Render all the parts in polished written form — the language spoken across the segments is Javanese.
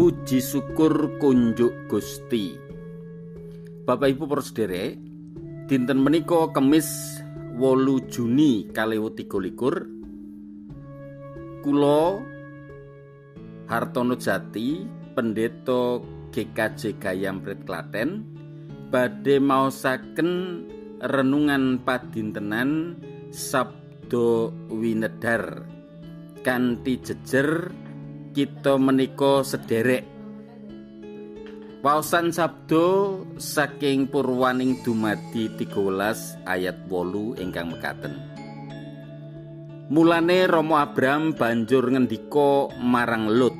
Puji syukur kunjuk Gusti. Bapak Ibu para sederek, dinten menika Kemis 8 Juni 2023. Kula Hartono Jati, pendeta GKJ Gayam Klaten, badhe maosaken renungan padintenan Sabda Winedhar kanthi jejer kita menika sederek. Waosan sabda saking Purwaning Dumadi 13 ayat 8 ingkang mekaten. Mulane Rama Abraham banjur ngendika marang Lut,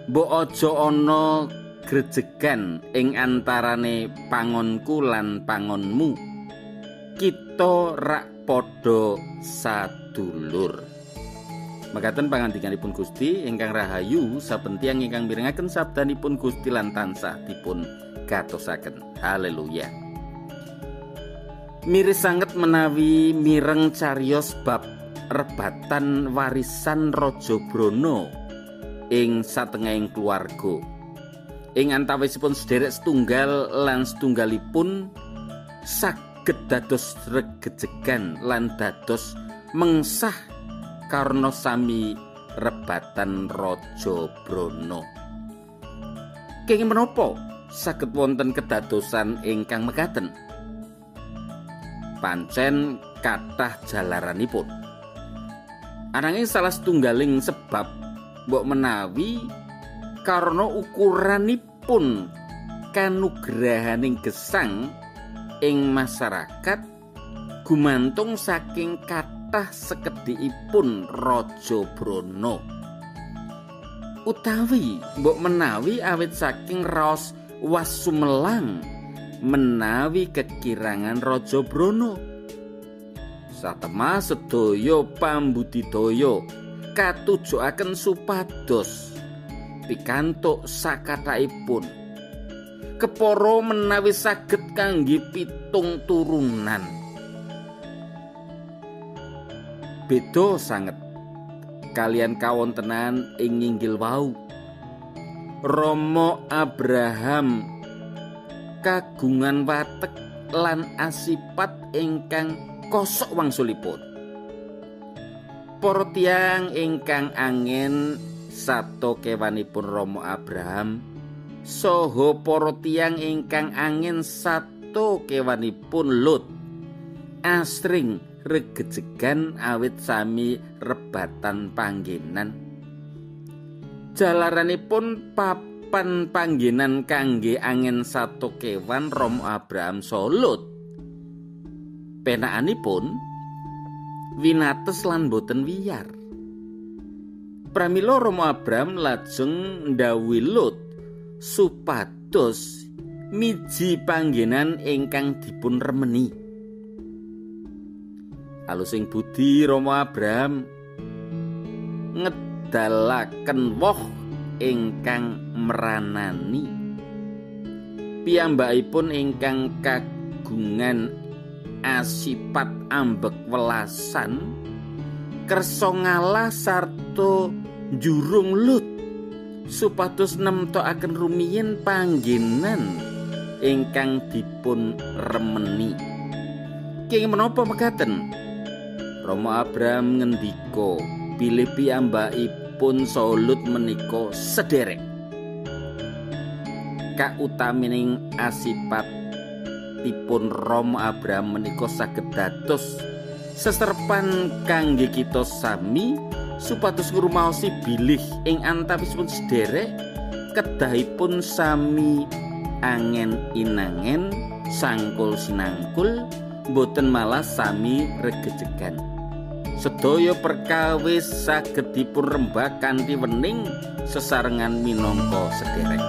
"Mbok aja ana grejegan ing antarane pangonku lan pangonmu. Kita rak padha sadulur." Mekaten pangandikanipun Gusti ingkang rahayu saben tiyang ingkang mirengaken sabdanipun Gusti lan tansah dipun gatosaken. Haleluya. Miris sanget menawi mireng cariyos bab rebatan warisan Raja Brana ing satengahing keluarga. Ing antawisipun sederek setunggal lan setunggalipun saged dados regejegan lan dados mengsah karena sami rebatan Raja Brana. Kenging menapa saged wonten kedadosan ingkang mekaten? Pancen kathah jalaranipun. Ananging salah setunggaling sebab mbok menawi karena ukuranipun kanugrahaning gesang ing masyarakat gumantung saking kathah sekedhikipun Raja Brana, utawi mbok menawi awit saking raos wasumelang menawi kekirangan Raja Brana. Satemah sedaya pambudidaya katujuaken supados pikantuk sakathahipun kepara menawi saged kangge pitung turunan. Beda sanget kalian kawontenan ing nginggil wau. Rama Abraham kagungan watek lan asipat ingkang kosok wangsulipun. Para tiyang ingkang angen sato kewanipun Rama Abraham saha para tiyang ingkang angen sato kewanipun Lut asring regejegan awit sami rebatan panggenan. Jalaranipun papan panggenan kangge angen sato kewan Rama Abraham saha Lut penakanipun winates lan boten wiyar. Pramila Rama Abraham lajeng ndhawuhi Lut supados miji panggenan ingkang dipun remeni. Alusing budi Rama Abraham ngedalaken woh ingkang meranani. Piyambakipun ingkang kagungan asipat ambek welasan kersa ngalah sarta njurung Lut supados nemtokaken rumiyin panggenan ingkang dipun remeni. Kenging menapa mekaten? Rama Abraham ngendika bilih piyambakipun saha Lut menika sederek. Kautamining asipatipun Rama Abraham menika saged dados seserpan kangge kita sami supados ngrumaosi bilih ing antawisipun sederek kedahipun sami angen inangen sangkul sinangkul boten malah sami regejegan. Sedaya perkawis saged dipun rembag kanthi wening sesarengan minangka sederek.